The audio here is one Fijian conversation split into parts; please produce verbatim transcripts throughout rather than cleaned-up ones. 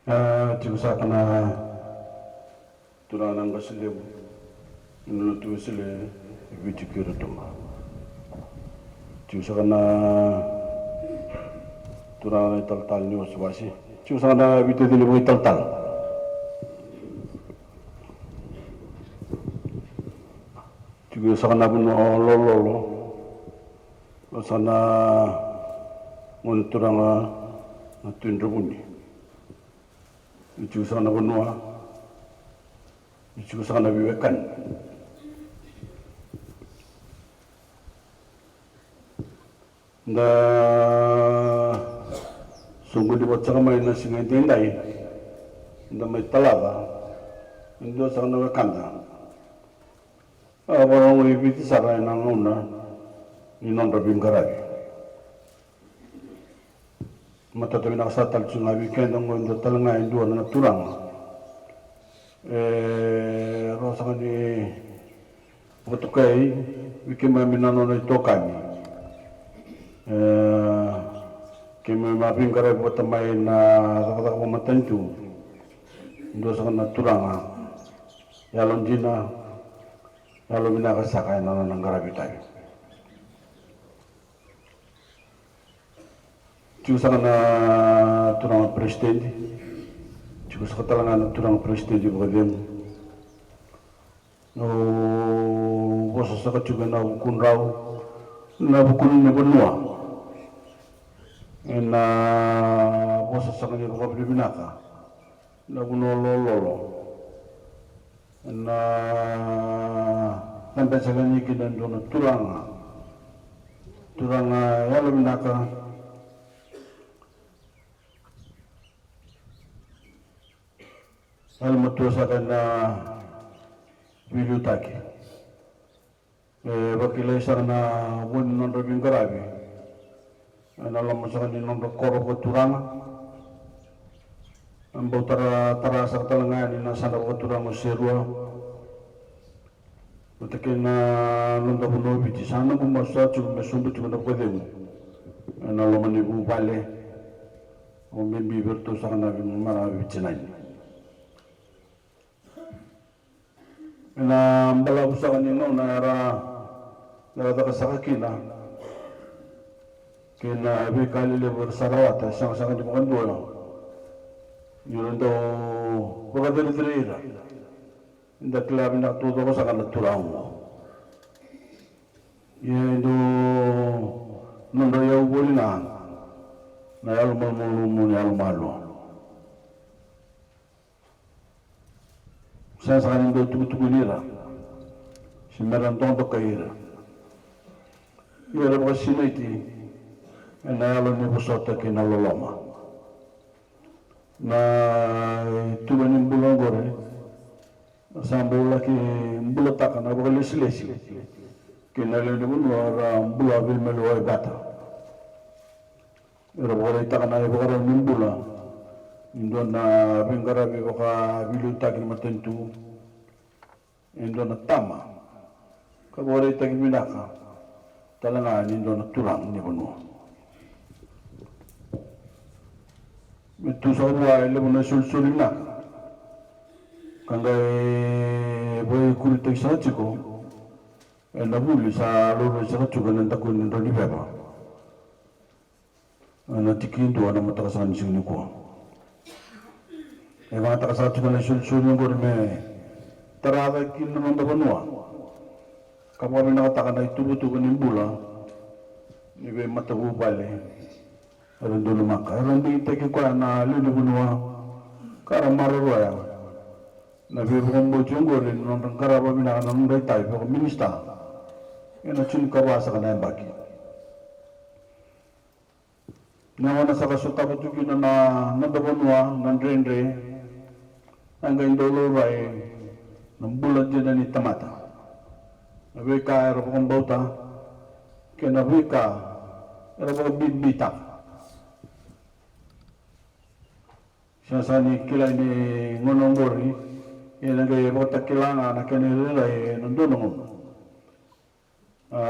A, tiko saka na turaga na qase levu ni Lotu Wesele e Viti kei Rotuma. Tiko saka na turaga na italatala ni wasewase. Tiko saka na veitacini vakaitalatala. Tiko saka na vanua lololo, saka na gone turaga na Tui Dravuni. Tiko saka na vanua, tiko saka na veiwekani. Da soqoni vata saka mai na siga edaidai, da mai talaca e dua saka na wekada. A vakarorogo i Viti sara ena gauna ni nodra veiqaravi. Matata vinaka sara tale tiko ga vei keda oqo e dua tale ga e dua na turaga e rawa saka ni vakatokai vei keimami na nona itokani. E, keimami a veiqaravi vata mai na cakacaka vakamatanitu. Dua saka na turaga yalodina, yalovinaka saka ena nona qaravi itavi. Tiko saka na turaga peresitedi, tiko saka tale ga na turaga peresitedi vakacegu. Au vosa saka tiko ena vukudrau, na vuku ni vanua, ena vosa saka ni vakavinavinaka, na vanua lololo, na cabe saka ni kina dua na turaga, turaga yalovinaka. Yalomatua saka na veiliutaki. E vakilai saka na vo ni nodra veiqaravi ena loma saka ni nodra koro vakaturaga. E bau tara, tara saka tale ga yani na sadra vakaturaga o Serua. Vata kei na noda vanua o Viti, sa noqu masu sa tiko me sobu tiko na vakacegu ena loma ni vuvale. Au bibi vei iratou saka na veimarama Viti nani. Ena balavu saka ni gauna era, era caka saka kina kei na veika lelevu era sa rawata, e sega saka ni vakadua ni ra dau vakacerecerei ira. Eda kila vinaka taucoko saka na turaga oqo. Ia e dau nodra iyau voli ga na yalomalumalumu ni yalomalua. Sega saka ni dau tukutukuni ira se mera dodokai ira. Ia era vakasinaiti ena yalo ni vosota kei na loloma. Na ituva ni bula oqori sa bau laki bulataka na vakalesilesi kei na lewe ni vanua era bula veimaliwai vata. Era vakaraitaka na ivakarau ni bula ni dua na veiqaravi vakaveiliutaki ni matanitu. E dua na tama ka vakaraitaki vinaka tale ga ni dua na turaga ni vanua. Me tu saka vua e levu na isolisoli vinaka ka qai vakaikuritaki saka tiko ena vuli sa laurai saka tiko ena daku ni drau ni veva. Ena tiki dua na mataka saka ni siga nikua. E vagataka saka tiko na isolisoli oqori me tara cake kina na noda vanua ka vakavinakataka na ituvatuva ni bula ni veimatavuvale era donumaka, era digitaki koya na lewe ni vanua ka ra maroroya Na veivakabauti oqori na nodra qarava vinaka na nodra itavi vakaminista ena tinikava saka na yabaki. Na gauna sa ka sotava tu kina na noda vanua na dredre, a qai dau laurai na bula dina ni tamata, na veika era vakabauta kei na veika era vakabibitaka. Sega sara ni kilai ni gauna oqori, ia na qai vakatakila ga na kena irairai ena dua na gauna. A,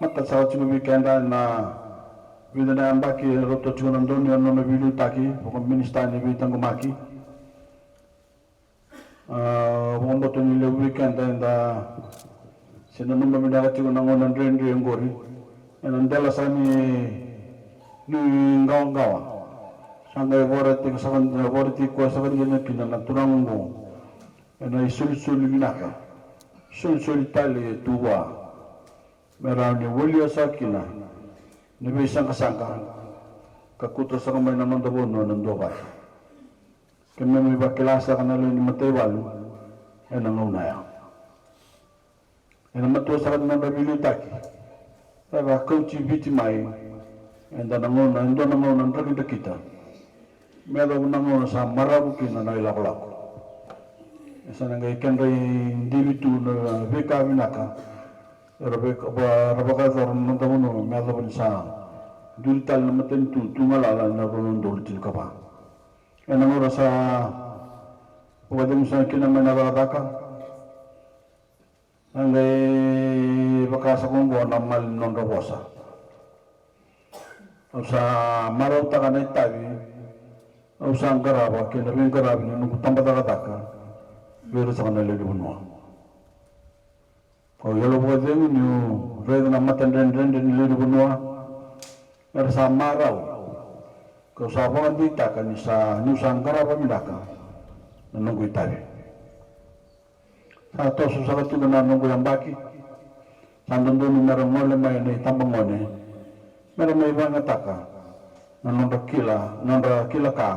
matata sara tiko vei keda na vica na yabaki e rauta tiko na donu ena nona veiliutaki vakaminista ni veitaqomaki. A, vakabauta ni levu vei keda eda se nanuma vinaka tiko na gauna dredre oqori ena dela sara ni, ni qawaqawa. Sa qai vakaraitaki saka, vakaraitaki koya saka dina kina na turaga oqo ena isolisoli vinaka, isolisoli tale e tu vua, me rawa ni walia saka kina na veisaqasaqa ka kauta saka mai na noda vanua na duavata. Keimami vakila saka na lewe ni mataivalu ena gauna ya. Ena matua saka ni nodra veiliutaki, era kauti Viti mai ena dua na gauna, e dua na gauna drakidrakita, me yacova na gauna sa maravu kina na ilakolako. E sa na qai kedra idivi tu na veika vinaka era vaka, era vakayacora na noda vanua, me yacova ni sa duri tale na matanitu tu galala ena rua na udolu tinikava. Ena gauna sa vakacegu sara kina mai na cakacaka, a qai vaka saka oqo na mali ni nodra vosa. Au sa marautaka na itavi au sa qarava kei na veiqaravi ni noqu tabacakacaka vei ira saka na lewe ni vanua. Au yalo vakacegu niu raica na matadredredre ni lewe ni vanua era sa marau, kau sa vakadeitaka ni sa, niu sa qarava vinaka na noqu itavi. Sa toso saka tiko na noqu yabaki, sa dodonu mera gole mai na itabagone mera mai vakayagataka na nodra kila, nodra kila ka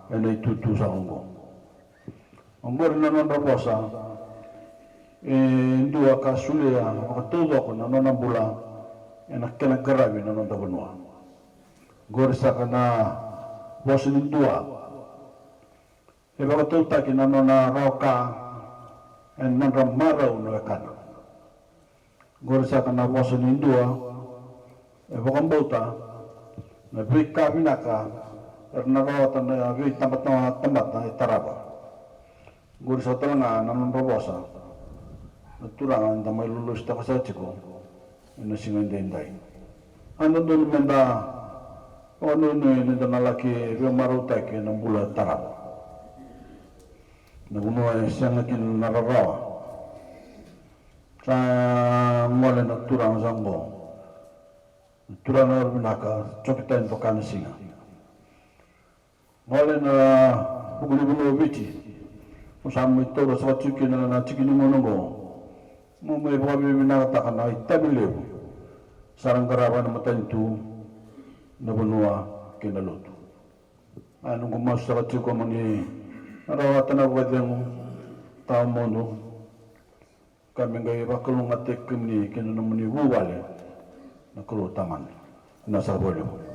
ena itutu saka oqo. Oqori na nodra vosa e dua ka solia vakataucoko na nona bula ena kena qaravi na noda vanua. Oqori saka na vosa ni dua e vakatautaki na nona rawa ka ena nodra marau na wekana. Oqori saka na vosa ni dua e vakabauta na veika vinaka era na rawata na veitabatamata e tarava. Oqori saka tale ga na nodra vosa na turaga eda mai lolositaka saka tiko ena siga edaidai. A dodonu meda vakanuinui ni da na laki veimarautaki ena bula tarava. Na vanua e sega kina na rarawa. Sa gole na turaga sa oqo, na turaga yalovinaka, Joke Tani Vaka na Siga. Gole na vuku ni vanua o Viti. Mo sa mai taura saka tiko kina na tiki ni gauna oqo mo mai vakavinavinakataka na itavi levu sa ra qarava na matanitu, na vanua kei na lotu. A noqu masu saka tiko mo ni rawata na vakacegu tawamudu ka me qai vakalougatataki kemuni kei na nomuni vuvale na Kalou Tamana. Na sa valevu.